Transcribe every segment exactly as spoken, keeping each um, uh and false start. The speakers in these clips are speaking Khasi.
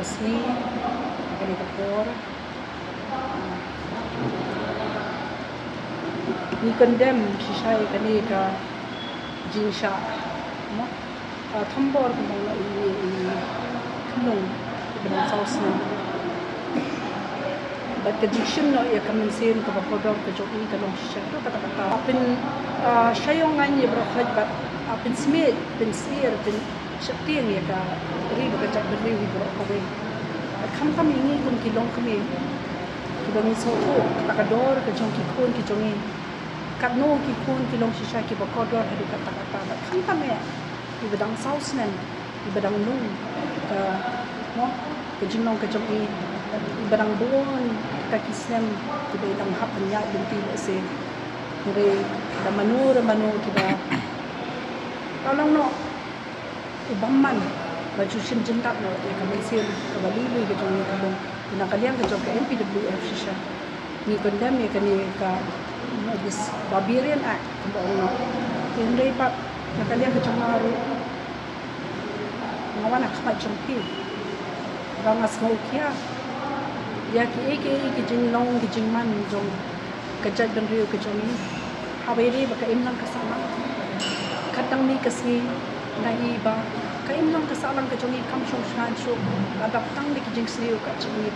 Sngi, kane ka por, ngi condemn shisha ïa kane ka jingshah, mo? Ah, thombor kumba ong ïa i, i khunlung, i ba dang saw snem. Bad ka jingshim noh ïa ka mynsiem kaba kordor ka jong i ka long shisha haduh katta katta. Pyn, ah, shah ïong ngaiñ ïa baroh khoit bad, ah, pynsmit, pynsyier, pyn sheptieng ïa ka ri bad ka jaitbynriew hi baroh kawei. Bad khamtam ïa ngi kum ki longkmie kiba ngi sngewthuh kata ka dor ka jong ki khun ki jong ngi. Katno ki khun ki long shisha kiba kordor haduh katta katta. Bad khamtam ïa i ba dang saw snem, i ba dang lung ka, mo, ka jinglong ka jong i, i ba dang bun kita ki snem kiba i dang hap ban ïaid lynti lehse. Hynrei da mano re mano kiba la long noh u bymman, ba ju shim jyndat noh ïa ka mynsiem kaba lui lui ka jong ngi ka long. Na ka liang ka jong ka M P W F shisha ngi condemn ïa kane ka, you know, this Barbarian Act kumba ong noh. Hynrei pat na ka liang ka jong nga ruh, nga wan ha khmat jong phi ba nga sngewkhia ïa kiei kiei ki jinglong ki jingman jong ka jaitbynriew ka jong ngi. Haba ïadei bad ka imlang ka sahlang, ka dang mih ka sngi na i ba ka imlang ka sahlang ka jong ngi kam shong shngaiñ shuh, ka dap tang da ki jingsniew ka jong ngi.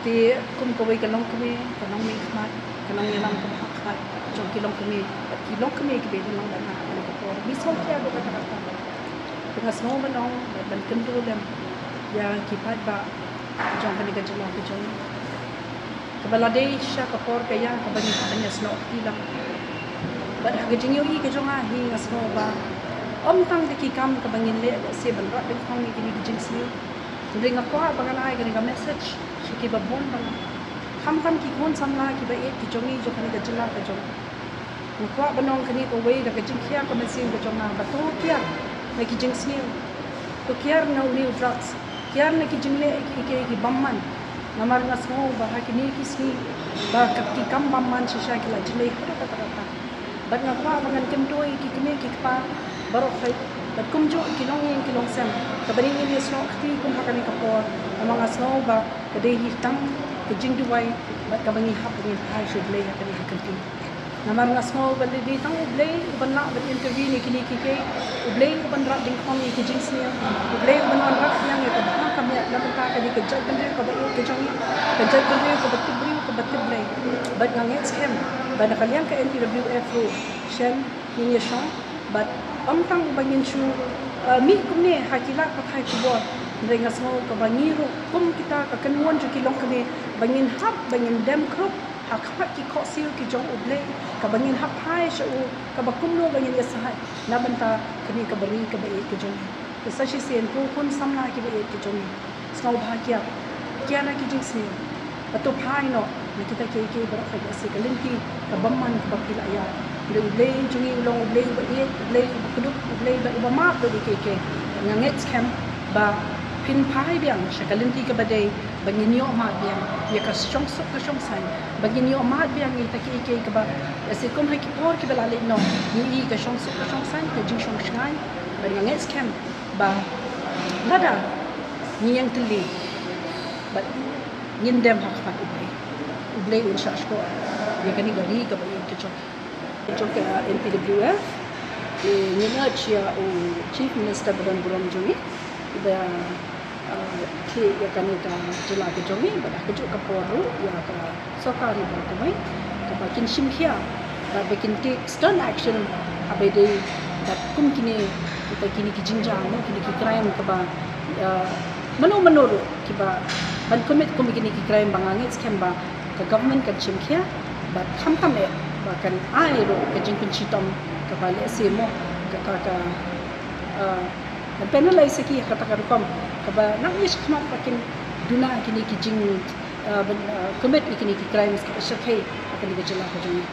Te kum kawei ka longkmie, ka nongmihkhmat, ka nongïalam kaba ha khmat jong ki longkmie bad ki longkmie kiba ïadon lang bad nga ha kane ka por, ngi sngewkhia haduh katta katta. Te nga sngew ban ong bad ban kyntu lem ïa ki paidbah jong kane ka jylla ka jong ngi, kaba la dei shisha ka por ka ïa kaba ngi hap ban ïasnoh kti lang. Bad ha ka jingïohi ka jong nga hi nga sngew ba ym tang da ki kam kaba ngin leh lehse ban rat dyngkhong ïa kine ki jingsniew. Hynrei nga kwah ba ngan ai kane ka message sha kiba bun ba nga, khamtam ki khun samla kiba ïeit ki jong ngi jong kane ka jylla ka jong ngi. Nga kwah ban ong kane kawei da ka jingkhia ka mynsiem ka jong nga ba to kiar na ki jingsniew, to kiar na une u drugs, kiar na ki jingleh kiei kiei ki bymman. Namar nga sngew ba ha kine ki sngi ba ka, ki kam bymman shisha ki la jlei haduh katta katta. Bad nga kwah ba ngan kyntu ïa ki kmie ki kpa baroh khoit bad kumjuh ki longïing ki longsem, kaba dei ngin ïasnoh kti kum ha kane ka por. Namar nga sngew ba ka dei hi tang ka jingduwai bad kaba ngi hap ban ïa phai sha U Blei ha kane ka kynti. Namar nga sngew ba dei tang U Blei uban lah ban intervene ïa kine kiei kiei, U Blei uban rat dyngkhong ïa ki jingsniew, U Blei uban wanrah biang ïa ka bha ka miat na bynta kane ka jaitbynriew kaba ïeit ka jong ngi, ka jaitbynriew kaba tip briew kaba tip Blei. Bad nga ngeit skhem ba na ka liang ka M P W F ruh shen ngin ïashong bad ym tang ba ngin shu, uh, mih kumne ha ki lad pathai khubor. Hynrei nga sngew kaba ngi ruh kum kita ka kynhun jong ki longkmie ba ngin hap ba ngin dem khrup ha khmat ki khohsiew ki jong U Blei, kaba ngin hap phai sha u kaba kumno ba ngin ïasaid na bynta kane kaba ri kaba ïeit ka jong ngi. Te sa shisien ko khun samla kiba ïeit ki jong ngi, sngewbha kiar, kiar na ki jingsniew. Bad to phai noh na kita kiei kiei baroh, ka dei sa ka lynti ka bymman kaba phi la ïaid. Hynrei U Blei jong ngi u long U Blei uba ïeit, U Blei uba kdup, U Blei uba, uba map da kiei kiei. Nga ngeit skhem ba phin phai biang sha ka lynti kaba dei, ba ngin ïoh mad biang ïa ka shongsuk ka shongsaiñ, ba ngin ïoh mad biang ïa kita kiei kiei kaba, ïa, sa kum ha ki por kiba la leit noh ngi ïohi ka shongsuk ka shongsaiñ, ka jingshong shngaiñ. Bad nga ngeit skhem ba lada ngi ïeng tylli bad ngin dem ha khmat U Blei, U Blei un shah shkor ïa kane ka ri kaba ïeit ka jong, jong ka M P W F. Te ngin urge ïa u Chief Minister ba don burom jong ngi ba, uh, thied ïa kane ka jylla ka jong ngi bad ha kajuh ka por ruh ïa ka sorkar hi baroh kawei, kaba kin shim khia bad ba kin take stern action haba ïadei bad kum kine, kita kine ki jingjia, mo, kine ki crime kaba, uh, mano mano ruh kiba ban commit kum kine ki crime ba nga ngeit skhem ba ka government kan shim khia bad khamtam eh ba kan ai ruh ka jingpynshitom kaba lehse, mo, kata ka, uh, ban penalise ïa ki ha kata ka rukom kaba nang ïa shakhmat ba kin duna kine ki jing, uh, ban, uh, commit ïa kine ki crimes kaba shyrkhei ha kane ka jylla ka jong ngi.